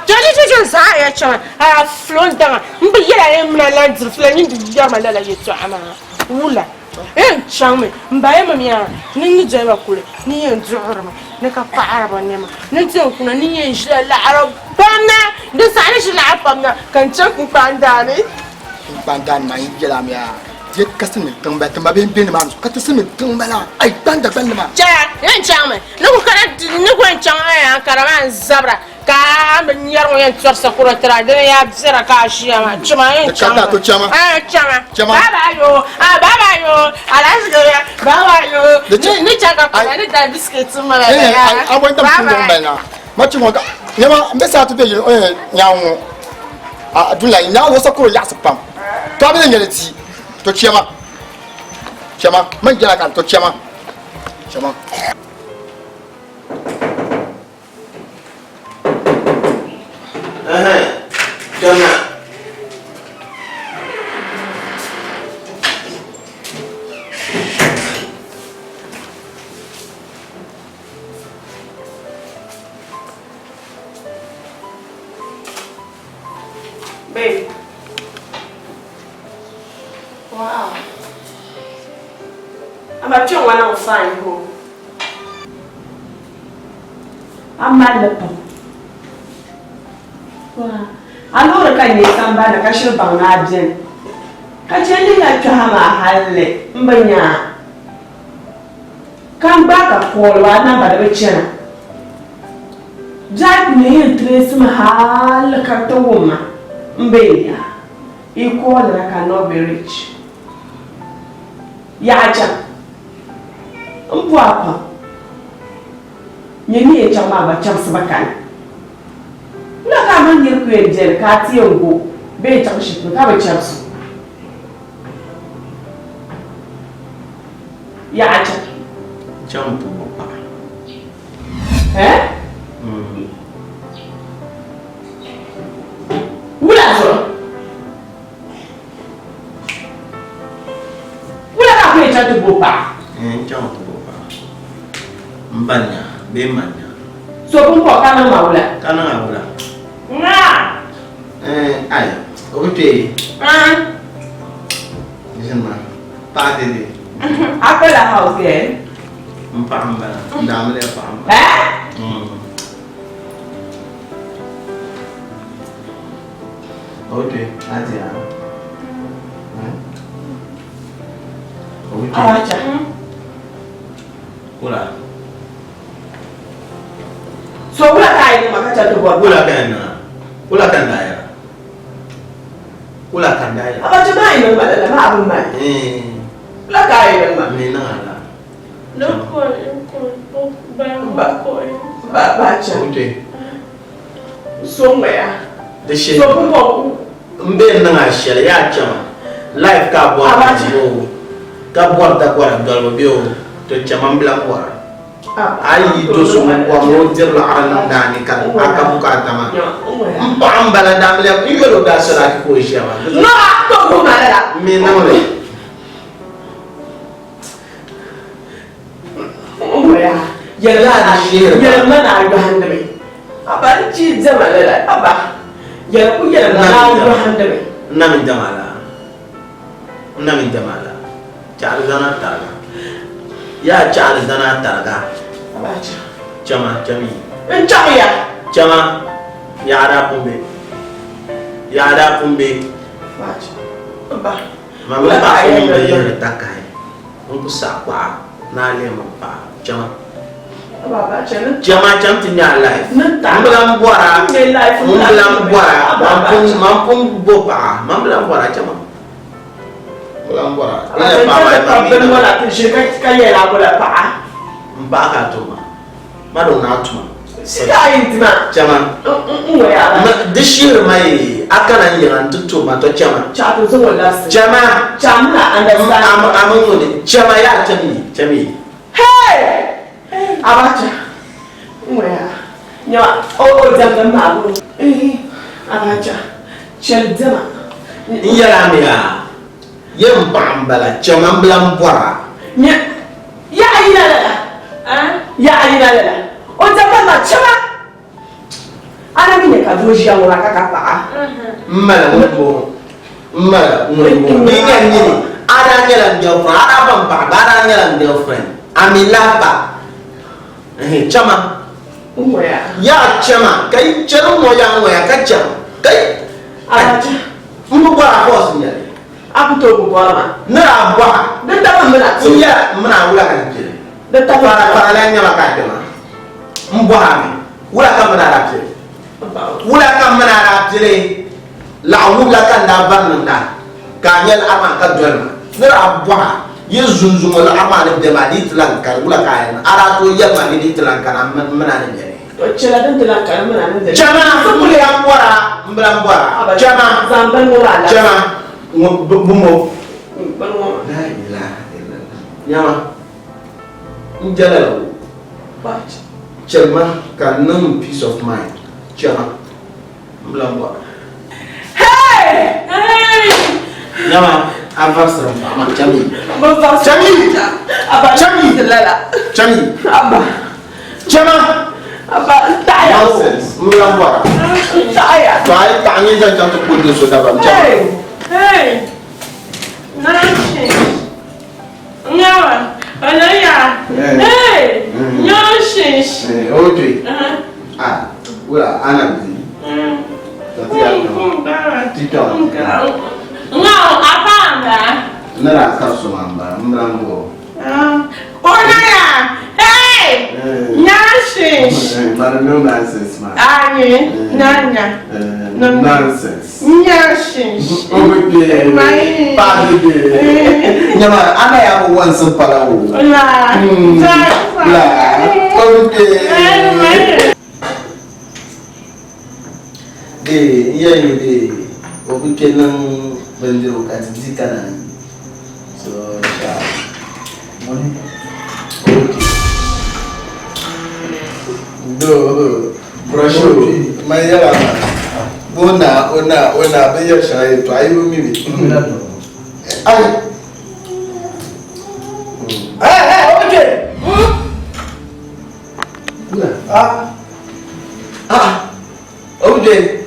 Chɔchɔchɔchɔ zaa ya chaŋ a fulo n daŋa n bi yɛla yɛn mina lan diri fila nyin di yɛri ma lala yɛltɔɣa maa wula yɛn chaŋmi n ba yɛn mi yaa ni ni doli ba kuli ni yɛn duɣirimi ni ka paɣiri ba nɛma ni ti yɛn kuna ni yɛn ʒila laɣiri pam na di saha ni ʒi laɣiri pam na ka n chaŋ kpunkpaan daani. Kpunkpaan daani maa n yɛla mi yaa Di ka silimiin tiŋ bala, ti ma bihi m-be nimaani zuɣu ka ti silimiin tiŋ bala, ai gban Dagbanli maa. Chɛya, yɛn chaŋmi ni ku kana ni ku yɛn chaŋ Ankara maa n-zabira ka a bi nyari ŋun yɛn tɔri sakura tiri a dini yaa biɛra ka a ʒiya maa chɛma yɛn chaŋmi. Di ka to chɛma. Chɛma. Chɛma. Bye bye yo, ah bye bye yo, Alhaji Gariya, bye bye yo. Ni chaŋ ka kpana ni da bisiketi mala la yaa. A bɔn tam chimdi ŋun bala na. Ma chi ŋɔ ka nyama m be saa ti be yili nyaanŋ ŋɔ. A dun la nyaanŋ ŋɔ sakura yaɣisi pam. To a mi ni nyɛli di to chɛma chɛma man jɛla ka to chɛma chɛma. Ɛhɛn, kpɛmna. Babe. Wow. Ama kpɛŋ ŋɔ niŋ fine ho. A mali li pam. Wow. A loori ka n nyɛ sambani ka shiri baŋ ni a beni. Ka chɛ lihi a kpɛha maa halli m bi nya a. Ka n gbaai ka call a namba di bi chana. Jack ni yɛn trace mi hali ka ti wum ma m be ya i call na ka not be rich. Yaɣa chaŋ m bo a pam nyɛ ni yɛn chaŋ maa gba chamsi ba kani. Wula ka a mini niri ku yɛn beni ka a ti yɛn go bee n chaŋ shɛli polo ka bi chamsi o? Yaɣa chaŋ. Chaŋ ti bo paɣa. Eh? Wula zuɣu? Wula ka a ku yɛn chaŋ chaŋ ti bo paɣa? N chaŋ ti bo paɣa. M ba nya bee m ma nya. So pumpɔŋɔ ka niŋ ma wula? Ka niŋ a wula? Naa! Ai, o bi kpe. Ʒini ma. Paɣa dede. A kpela house girl? M paɣa m-bala. N daamiliya paɣa m-bala. Eh? O bi kpe. A di a. O bi kpe. Abacha. Wula? So wula ka a yi niŋ ma ka chaŋ ti bɔri Wula ka yɛn niŋ a? Wula ka n daa yɛra? Wula ka n daa yɛra? Abacha maa yi niŋ ma lala maa bi mali. Wula ka a yi niŋ ma? N ni niŋ a la. Ba Abacha. O bi kpe. So ŋmaya. Di shee. So pumpɔŋ. M be n niŋ a shɛli yaa chama. Life ka a bɔri Abacha. o ka bɔri takɔra dolibu bee o to chama m bila bɔra. A yi do so ŋun bɔri ni o diri liɣiri niŋdi a ni ka a ka bukaata maa. M paɣa m bala daamiliya n yoli o daasalaaki ka o ʒiya maa. Nɔɣa to wuhi ma lala. M mi niŋ li. Yɛlima ni a yɔhindimi. Aba n chi diɛma lala. Aba yɛli ku yɛlima ni a yɔhindimi. N na mi diɛma la. N na mi diɛma la. Chaɣiri zana tariga. Yaa chaɣiri zana tariga. Chama, chami. N chaŋ ya. Chama, yaɣa daa pun be. Yaɣa daa pun be. Ma mini paɣa so ŋun bi yihiri takahi n-ku saɣi kpaɣa ni a leemi m paɣa. Chama. Chama chaŋ ti nya a life. M bi lan bɔra, m bi lan bɔra, man pun bo paɣa, man bi lan bɔra, chama. M bi lan bɔra. N nyɛ paɣa maa, man mi M paɣa ka a tuma maa. Ma di ŋuna a tuma. Chama. Di shihiri ma yi a kana n yiŋa n-ti tuhi ma, tɔ chama. Chama. A mi ŋuni. Chama yaa chami yi, chami yi. Abacha. Abacha. Chɛli diɛma. N yɛli a mi yaa, yɛn paɣa m-bala, chama m bi lan bɔra. Yaɣa yina lala, yaɣa yina lala. O diɛmda maa chama. A na mi nya ka doo ʒiya ŋɔ maa ka ka paɣa. M mali ŋuni m-bɔŋɔ, m mali ŋuni m-bɔŋɔ. Di nya nyini, a daa nyɛla n girlfriend, a daa ba m paɣa, a daa nyɛla n girlfriend. A mi lahi pa. Ɛhɛn, chama. Yaa chama, ka yi chani ŋɔ yaa ŋɔ ya ka chama. Ka yi. M bi bɔri a force n-nyɛ li. A ku tooi bi bɔri ma. Ni a bɔha. Di tabi m mini a ti. N yɛla m mini a wula ka ti pili. Di tabi Fara fara lan nyɛ ma ka a kpɛma. M bɔha mi, wula ka m mini a daa pili? Wula ka m mini a daa pili? Laɣ wubila ka n daa bari niŋda ka a nya laɣiri maa ka doli ma. Ni a bɔha, yi zunzuŋɔ laɣiri maa ni be maa di yi ti lan kani, wula ka a yɛn niŋ? A daa tooi yɛli ma ni di yi ti lan kani a m mini a ni beni. Chɛla din ti lan kani m mini a ni beni. Chama, m bi lan bɔra, m bi lan bɔra. Chama, Zaŋ bini ŋɔ maa labisi. Chama, ŋɔ bumbo. Bini ŋɔ maa. La ilaha illallah. Nyama, n jɛla la o. Chɛli ma ka n niŋ peace of mind. Chama. M bi lan bɔra. Hey! Nyama, a varisiri m paɣa maa. Chami. Bi varisiri. Chami! Aba, Chami! ti lala. Chami! Aba. Chama! Aba, n taɣiya. Nonsense. M bi lan bɔra. N taɣiya. To a yi taɣi n yi zaŋ chaŋ ti kuli do so dabam. Chama. Hey! Hey! Nonsense. Nyawa. Oloya. Hey! Nonsense. Okay. Ah, wula ana bi. Ngao apanga. Nara ka suma mba, mbrambo. Oloya. Hey! Nonsense. Mara no nonsense ma. Ani, nanya. Nonsense. Nonsense. Okay. Padi. Nyama ana ya bo wansin pala o. La. La. Okay. De n yɛn yi de o bi kpɛ niŋ bindirigu ka ti di ka naan yi. So inshallah. Okay. Do brusho man yɛla ma o na o na o na bin yɛri shɛŋa yɛltɔɣa yi bi mi bi. Ai. Ah. Ah. O bi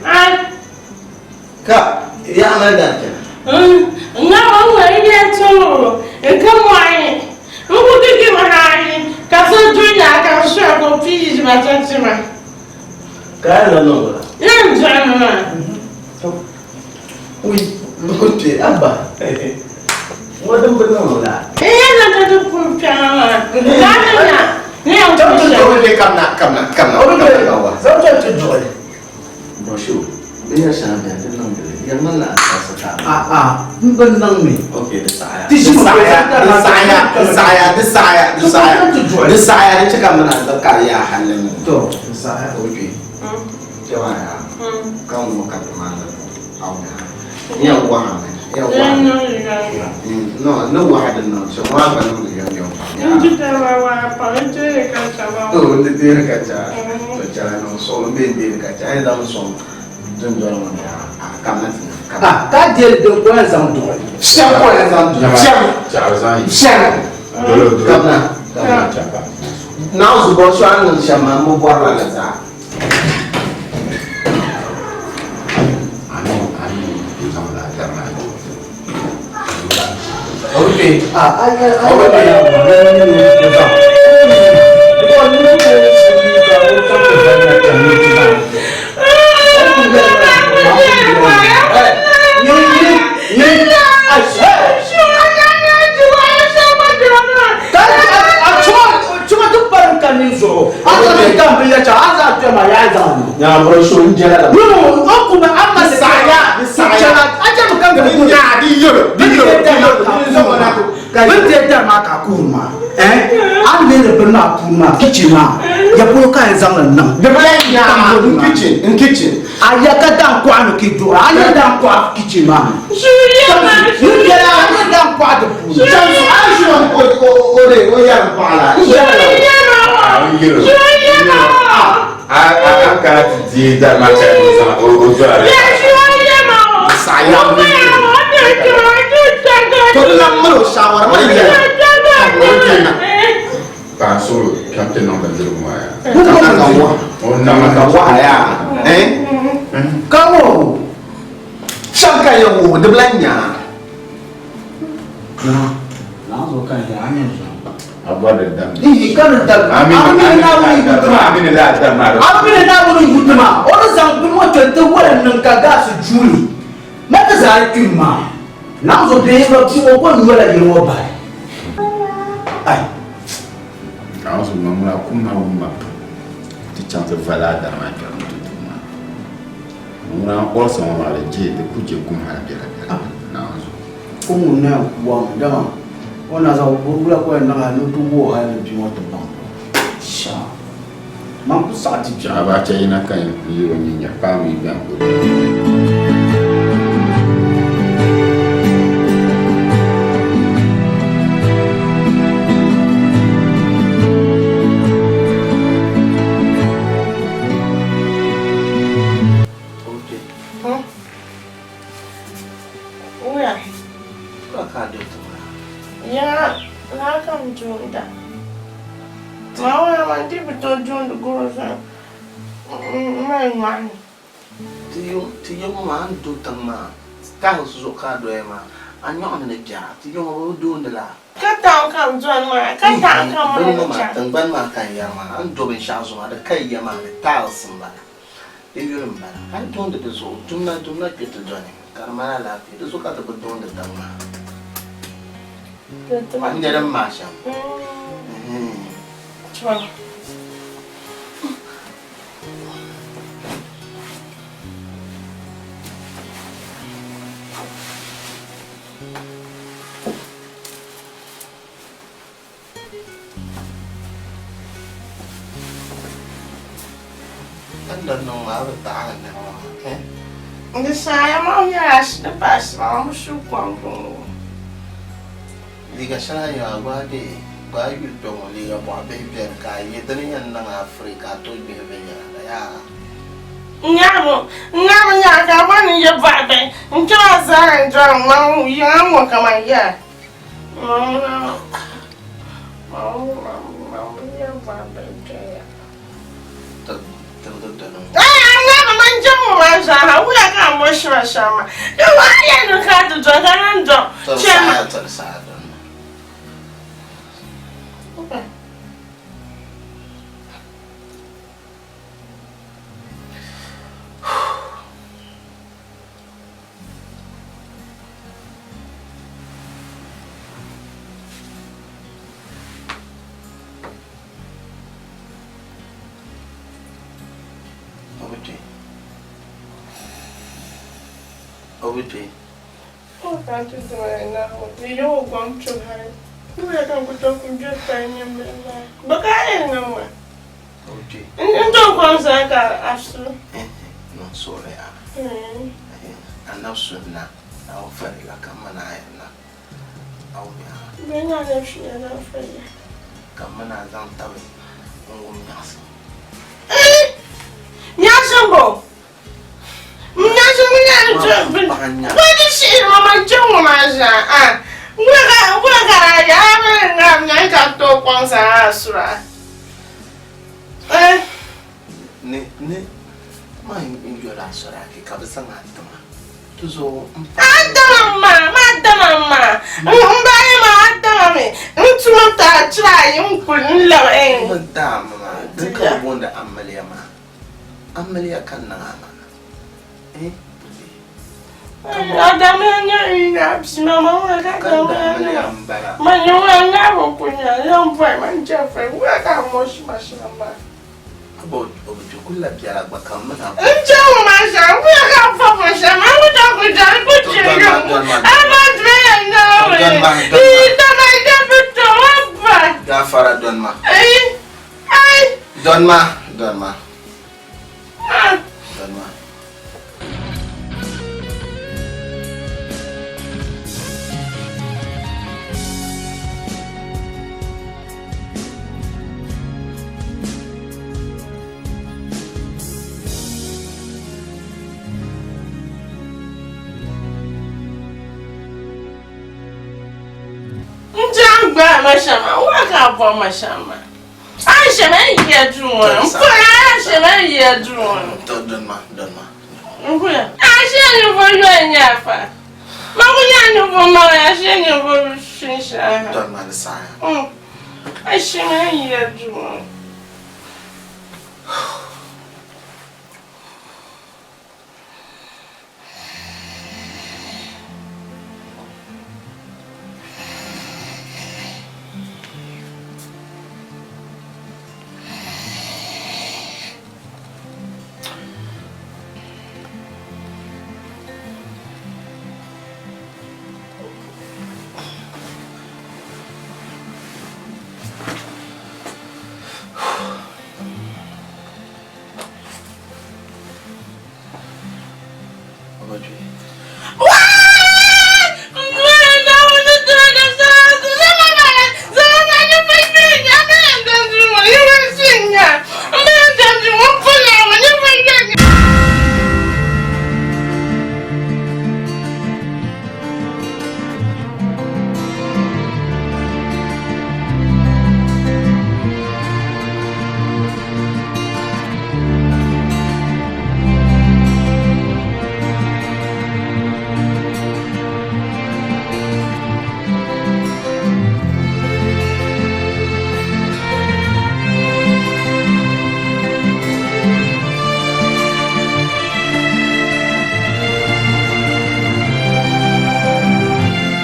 Ka ya mali dan chana. Nga o ŋmari yɛ tuuru n ka mɔɣini n ku ti gimi hayi ka so dunya ka n suya ka o pii ʒima chachima. Ka ya la niŋ la. Ya n dɔɣimi maa. Ui, o kpe abba. Ŋɔ din bi niŋ la. N yɛn zaŋ ti ti puli kpɛma maa. Ka a ti nya ni yɛn kuli shɛm. Kamna, kamna, kamna. O bi kpe zaŋ chaŋ ti duɣili. Bɔshu, binyɛr shɛŋa beni di niŋdi li, yɛli ma la a ka A a n bi niŋ mi. Ok, di saɣaya. Ti ʒi Di saɣaya, di saɣaya, di saɣaya, di saɣaya, di saɣaya. Di saɣaya, di chɛ ka m mini a gbubi ka di yaa halli ŋɔ. To, di saɣaya. O kpe. Kpɛ maa yaa, ka ŋ ŋɔ ka ti maani aw yaa. N yɛn wahi mi, n yɛn wahi mi. No, ni wahi din niŋ shɛm, ŋɔ maa gba niŋdi yom yom pam yaa. N di dama waa pam, n deeri ka cha maa. To, n di deeri ka cha. To chɛla niŋ suɣili bee n deeri ka cha. A yɛn zaŋ sɔŋ dundoli ŋɔ ni yaa, a kamina ti nya. Ah, ka deeri din ko yɛn zaŋ duɣi. Shɛm ko yɛn zaŋ duɣi. Shɛm. Shɛm. Kamina. Kamina. Naawuni bɔri so a ni niŋ shɛm maa, m bi bɔri lala zaa. Okay. Ah, a yɛ a yɛ A lihiri bini maa puuni maa kichin maa ya polo ka a yɛn zaŋli niŋ Di bi lahi nyaama n kitchen n kitchen. A ya ka daankuɣa ni ki duɣira a nyɛ daankuɣa kitchen maa ni. Ni biɛla a nyɛ daankuɣa di puuni. Chamsi a yi ʒi o o o de o yɛri kuɣa la n yɛri la. A a kana ti deei dari maa ka o zaŋ o o dola di. Saɣaya To di lan mali o shawara mali yɛli. Paɣa solo kpɛm ti niŋ bindirigu maa yaa. Ka ka waha. O niŋ Ka waha yaa. Eh? Ka ŋɔ. Shɛm ka yɛn wuhi di bi lahi nyaa. Naanzuo ka n yɛra a nyɛ zuɣu. A bɔri di damdi. Ihi ka di dam. A mini Naawuni yi ti ma. A mini laa dam maa. A mini Naawuni yi ti ma. O ni zaŋ bini ŋɔ kpɛ nti wali niŋ ka gaasi juuli. Ma ti zaa yi kpim maa. Naanzuo bee ba bia ŋɔ ko n-yola yili ŋɔ bahi. Ai. Naanzuo ma ŋuna kum maa wum ma pam. Ti chaŋ ti va laa dari maa kpɛri n-ti duu maa. Ŋuna n-orisi ŋɔ maa di je di ku je kum hali biɛla biɛla. Naanzuo. Ko ŋun na yɛn wami dama o na zaŋ o wula ka o yɛn niŋ hali ni o ti wooi hali ni bia ŋɔ ti baŋ shaa man ku saɣi ti bia. A ba chɛ yina ka yɛn kuli yiri o nyinya paami yi bɛn kuli. Wuya. Ka ka do tiŋa. Ya, laa ka n duunda. Maa wuya man di bi tooi duundi goro zuɣu m mali nyɔɣu ni. Ti yuŋ ti yuŋ maa a ni do tiŋ maa tiles zuɣu ka a doya maa a nyɔɣu ni ni biɛra ti yuŋ bi duundi la. Ka taŋ ka n doli maa ka taŋ ka m Bini mali ŋɔ maa chaŋ. tiŋgbani maa ka n yɛri maa a ni do binshɛɣu zuɣu maa di ka yiya maa ni tiles m-bala. Di yuli m-bala. A yi doondi di zuɣu, dumna dumna kpe ti dɔni, ka di mali alaafee. Di zuɣu ka ti bi doondi tiŋ maa. A nya din maai shɛm? Din ni niŋ maa bi taɣi ni niŋ maa, eh? Di saha maa nyɛla ashili paasi maa ŋun shu kom ŋɔ. Liiga shɛli a ni yɛn a gbaai dee gbaai yuli kpɛ ŋɔ liiga bɔɣu bihi beni ka a ye dini yɛn niŋ a free ka a tooi gbihi binyɛra yaa. Nyabu nyabu nyabu ka a bɔri ni ye bɔɣu bihi n kpɛma zaa n dɔri ŋmaŋ yiŋa ŋɔ kaman ya. Tiligi doli ŋɔ. Nga ma n jɛm ŋɔ maa zaaha wula ka a mo shima shɛm maa ka a yɛli ni ka a ti doli ka lan dɔŋ Tɔri chɛ ma. saha tɔri saha doli ma. O bi kpe. O bi kpe. O ka ti doli na o ti yi o gom kpɛbu hali. Wula ka n ku tooi kuli doli pali nyɛmbili maa? Bɔ ka a yɛn niŋ maa? O bi kpe. N tooi kom zaa ka a su. Niŋ suɣili a. Anabi sunna Naawuni farila ka m mini a yɛn niŋ. Bɛ ni anabi sunna Naawuni farila. Ka m mini a zaŋ tabi n-wum nyaɣisim. Nyaɣisim bɔ? Wani shiri ma man je ŋɔ maa zaa a wula ka daa yɛ a mini ŋam nya ka tooi kɔŋ zaa a sura. Ni ni ma n yɔla a sɔri a ka bi zaŋ a tima ti zuɣu n A dama ma ma dama ma n ba yi ma a dama mi n tuma ta chira yi n kuli n labi en. N dama maa din ka bi booni amiliya maa. Amiliya ka niŋ a maa. Eh? Adamiya nyɛ ina bia ma ŋuna ka adamiya nyɛ ma nyɛ ŋuna ŋaabu ku nya yan bɔi man jɛ fɛ wula ka mo shima shima maa. Abo o bi kpe kuli la biɛla gba ka m mina. N jɛ ŋɔ maa shɛm wula ka n fɔ fɔ shɛm a ku ta ku jɛ ku jɛ yo a ma dun ya naawe i dama i da bi to wa ba. Gafara dɔn ma. Ayi. Ai! Dɔn ma, dɔn ma. Dɔn ma. N jɛm gbaai ma shɛm maa, wula ka a bɔri ma shɛm maa? A ni shɛm a ni yiya duu ŋɔ ni, m pɔri a ni shɛm a ni yiya duu ŋɔ ni. Tɔ dɔn ma, dɔn ma. N kuya, a shee ninvuɣ yoli n-nyɛ a fa. Ma ku nyɛ a ninvuɣ maŋli, a shee ninvuɣ shinshɛhi. Dɔn ma di saha. A shɛm a ni yiya duu ŋɔ ni.